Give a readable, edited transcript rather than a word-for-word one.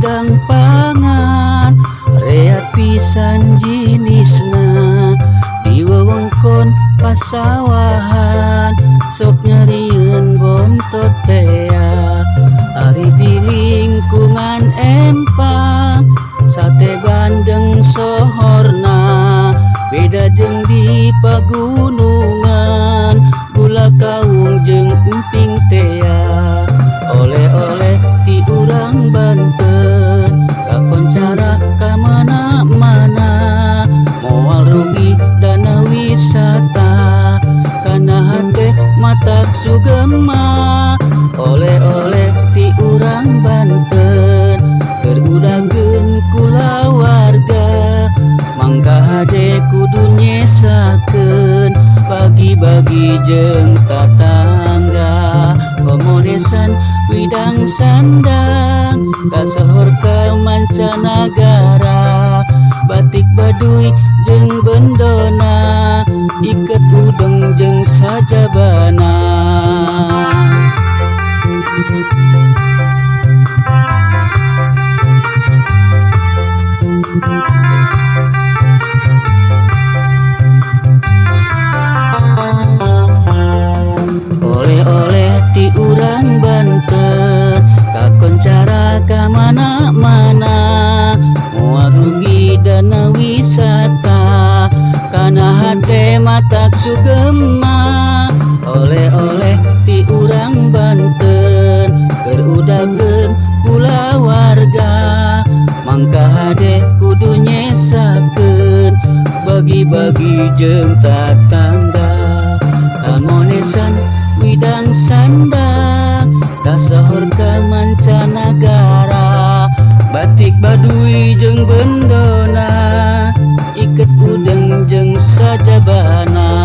Bidang pangan reat pisan jinisna. Di wewengkon pasawahan sok nyerieun bontot tea. Ari di lingkungan empang, sate bandeng sohorna. Beda jeung di pagunungan, gula kawung jeung emping tea. Oleh-oleh ti urang Banten kakoncara ka mana-mana. Moal rugi dana wisata, kana hate matak sugema. Oleh-oleh ti urang Banten keur udageun kulawarga. Mangga hade kudu nyesakeun, bagi-bagi jeung tatangga. Komonesan widang sandang kasohor ka mancanagara. Batik Baduy jeung bendona, iket udeng jeung sajabana. Oleh-oleh ti urang Banten kakoncara ka mana-mana. Moal rugi dana wisata, kana hate matak sugema. Oleh-oleh ti urang Banten keur udageun kulawarga. Mangka hade kudu nyesakeun, bagi-bagi jeung tatangga. Kamonesan widang sandang kasohor ka mancanagara. Batik Baduy jeung bendona, iket udeng jeung sajabana.